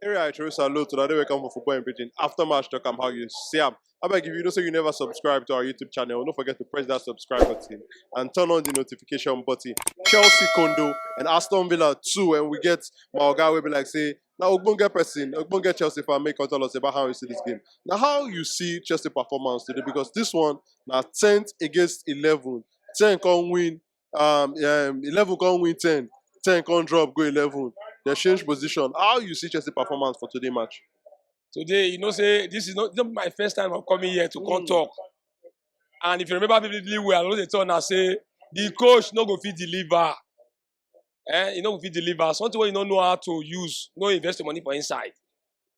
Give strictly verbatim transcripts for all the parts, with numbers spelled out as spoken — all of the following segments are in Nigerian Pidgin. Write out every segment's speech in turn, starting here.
Area I throw salute to that they come for football in Britain. After match, talk am how you see am. I beg if you don't say you never subscribe to our YouTube channel, don't forget to press that subscribe button and turn on the notification button. Chelsea Kondo and Aston Villa two, and we get my oga will be like say now Ogbonge person, Ogbonge Chelsea fan make come tell us about how you see this game. Now how you see Chelsea performance today, because this one now tenth against eleven, ten come win, um, um eleven come win ten, ten come drop go eleven. They change position. How you see Chelsea performance for today match? Today, you know, say this is not, not my first time of coming here to come Mm. talk. And if you remember vividly well, I always tell now say the coach no go fit deliver. Eh, you no go fit deliver. Something wey you no know how to use, no invest your money for inside.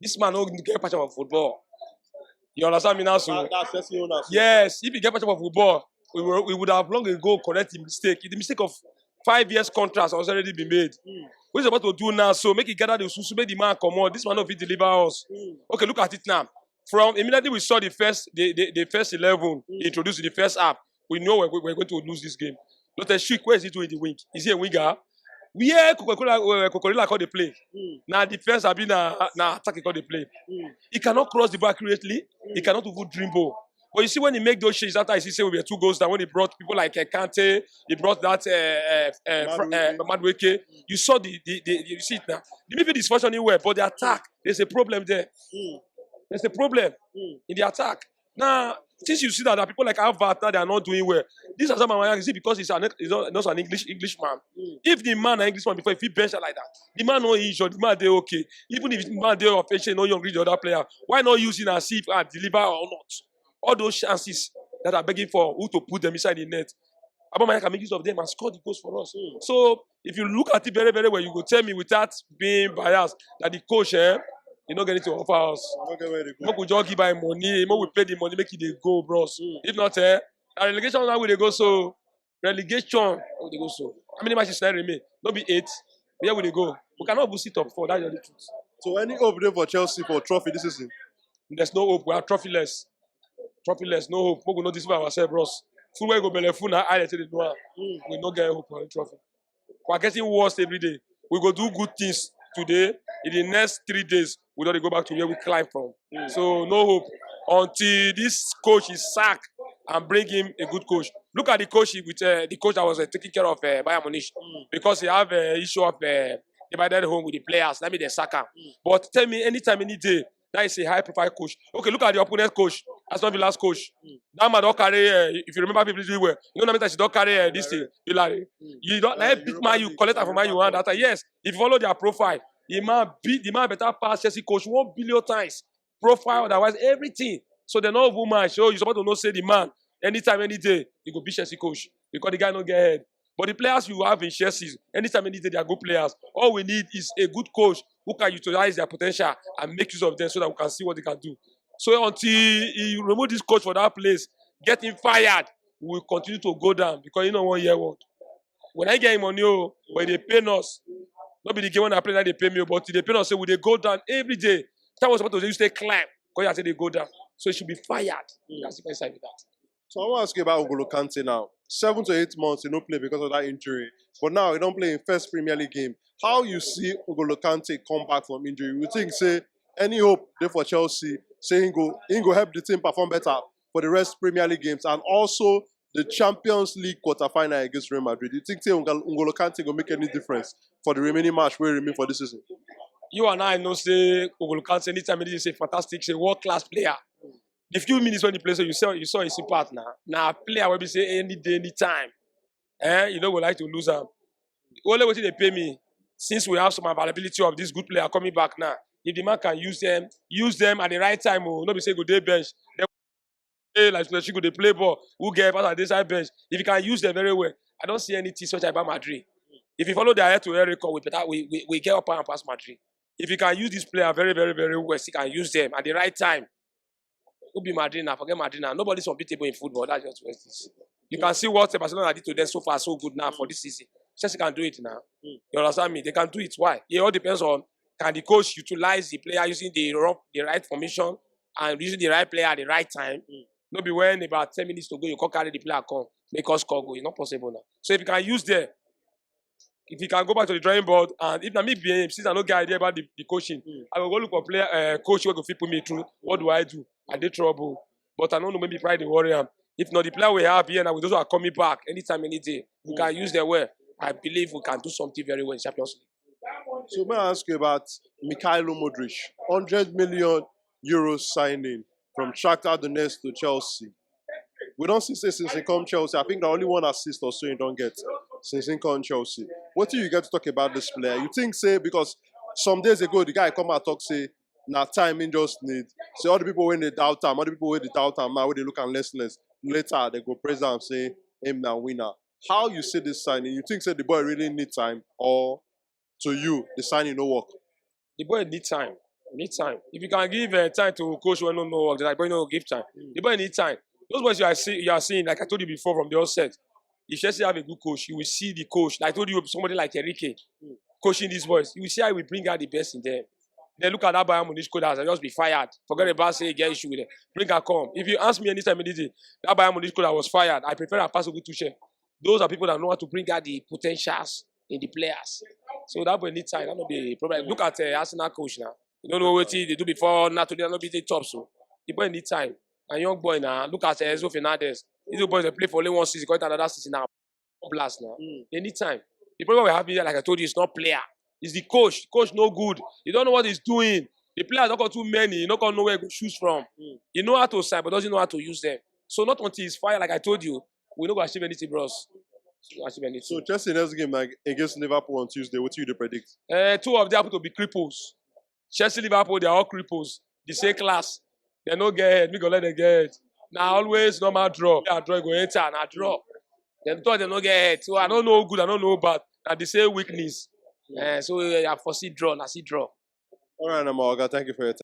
This man no get passion for football. You understand me now? So That, that's Chelsea owners. Yes, if you get passion for football, we, were, we would have long ago correct the mistake. The mistake of five years contract has already been made. Mm. What is about to do now? So make it gather the susu, make the man come on. This man no fit deliver us. Mm. Okay, look at it now. From immediately we saw the first the, the, the first eleven Mm. introduced in the first half, we know we're, we're going to lose this game. Lottez-Schick, where is he doing the wing? Is he a winger? Where Coca-Cola, uh, Coca-Cola call the play? Mm. Now defense have been na na attack call the play. Mm. He cannot cross the ball accurately. He Mm. cannot even dribble. But you see when he make those changes after he see say we were two goals down, when he brought people like uh, Kante, he brought that uh, uh, uh, Fr- uh, Madueke. Madueke. You saw the, the, the you see it now. The midfield is functioning well, but the attack, there's a problem there. Mm. There's a problem Mm. in the attack. Now, since you see that, that people like Havertz now they are not doing well. This is something I see because he's an he's not, not an English Englishman. Mm. If the man an Englishman before, if he bench like that, the man no injured, the man dey okay. Even if the man dey offensive, no young reach the other player. Why not use him and see if he can deliver or not? All those chances that are begging for who to put them inside the net, Aubameyang can make use of them and score the goals for us. Mm. So if you look at it very, very well, you go tell me without being biased that the coach, eh, he not getting to offer us. Make we just give him money, make we pay the money, make it dey go, bros. Mm. If not, eh, a relegation now we dey go so. Relegation, we dey go so. How many matches now remain? No be eight. Where we dey go? We cannot even sit top four. That's the only truth. So any hope there for Chelsea for trophy this season? There's no hope. We are trophyless. Trophyless, no hope. Make we no deceive ourselves, bros. Food wey go belle full na eye dey take dey know am. Mm. We no get hope for a trophy. We are getting worse every day. We go do good things today. In the next three days, we don dey go back to where we climb from. Mm. So no hope until this coach is sacked and bring him a good coach. Look at the coach with uh, the coach that was uh, taking care of uh, Bayern Munich Mm. because he have uh, issue of uh, divided home with the players. That mean they sack him. Mm. But tell me anytime, any day, that is a high profile coach. Okay, look at the opponent coach, Aston Villa's coach. Mm. That man don't carry, uh, if you remember people do well, you know that she don't carry uh, this thing, Hillary. Mm. You don't, Uh, like, big Europa man, you League, collect her from man, you Europa want Cup. That time. Yes, if you follow their profile, the man beat the man better pass Chelsea coach one billion times. Profile, otherwise, everything. So they're not woman. So you're supposed to know say the man, anytime, any day, he go be Chelsea coach because the guy no get head. But the players you have in Chelsea, anytime, any day, they are good players. All we need is a good coach who can utilize their potential and make use of them so that we can see what they can do. So until you remove this coach for that place, get him fired, we will continue to go down because you know one year old. When I get him money, oh, when they pay us, not be the game when I play, now they pay me, oh, but they pay us, say we they go down every day. That was supposed to say you stay climb, because you say they go down. So it should be fired. Mm. That's the best side with that. So I want to ask you about N'Golo Kante now. Seven to eight months, he no play because of that injury. But now he don't play in first Premier League game. How you see N'Golo Kante come back from injury? You think say any hope there for Chelsea? Say he go, he go help the team perform better for the rest Premier League games and also the Champions League quarterfinal against Real Madrid. You think say N'Golo Kante go make any difference for the remaining match where remain for this season? You and I know say N'Golo Kante anytime he is a fantastic, say world class player. The few minutes when he plays, so you saw you saw his impact now. Now player will be say any day, anytime. Eh, you know we like to lose him. Only what they pay me since we have some availability of this good player coming back now. If the man can use them, use them at the right time, oh, not be say go day bench. Then hey, like she go they play ball. Who get pass at this side bench? If you can use them very well, I don't see anything such about Madrid. If you follow their head to head record, we better we, we, we get up and pass Madrid. If you can use this player very, very, very well, you can use them at the right time. Who be Madrid now? Forget Madrid now. Nobody's unbeatable in football. That's just what it is. You can see what Barcelona did to them so far, so good now for this season. Chelsea can do it now. Mm. You understand me? They can do it. Why? It all depends on can the coach utilize the player using the wrong, the right formation and using the right player at the right time. Mm. Not be when about ten minutes to go, you can't carry the player come, make us score goal. It's not possible now. So if you can use them, If you can go back to the drawing board, and if na me be him, since I no get idea about the, the coaching, I go go look for player, uh, coach wey go fit put me through. What do I do? I dey trouble. But I no know, maybe pride dey worry am. If not, the player we have here now, with those who are coming back anytime, any day, we can use them well. I believe we can do something very well in Champions League. So may I ask you about Mikhailo Modric? Hundred million euro signing from Shakhtar Donetsk to Chelsea. We don see say since he come Chelsea, I think the only one assist or so he don get since he come Chelsea. Wetin you get to talk about this player? You think say because some days ago the guy come out talk say na time he just need. Say all the people wey dey doubt am, all the people wey dey doubt am now, wey dey look am less less. Later they go praise am say him na winner. How you see this signing? You think say the boy really need time, or to you the signing no work? The boy need time. Need time. If you can give uh, time to coach wey no know work, then the boy no go give time. The boy need time. Those boys you are see, you are seeing, like I told you before from the onset, if Chelsea have a good coach, you will see the coach. Like I told you, somebody like Enrique coaching these boys, you will see how he will bring out the best in them. Then look at that Bayern Munich squad, as I just be fired. Forget about say he get issue with them. Bring her come. If you ask me anytime, anything, that Bayern Munich squad was fired. I prefer Apass Ogutuche. Those are people that know how to bring out the potentials in the players. So that boy need time. That no be a problem. Look at uh, Arsenal coach now. You don't know what he dey do before now. Today no be the top so. The boy need time. A young boy now. Look at uh, Enzo Fernandez. These boys dey play for only one season, got another season now. Blast now. They need time. The problem we have here, like I told you, it's not player. It's the coach. Coach no good. He don't know what he's doing. The players don come too many. He no come know where he go choose from. He know how to sign, but doesn't know how to use them. So not until he's fired, like I told you, we no go achieve anything, bros. We no go achieve anything. So Chelsea next game na against Liverpool on Tuesday. Wetin you dey predict? Uh, two of them happen to be cripples. Chelsea, Liverpool, they are all cripples. The same class. They no get head. We go let them get head. Now always normal draw. A draw go enter and a draw. Then thought they no get head. So I don't know good, I don't know bad. Na the same weakness. Uh, so I foresee draw, I see draw. All right, Namawaga, thank you for your time.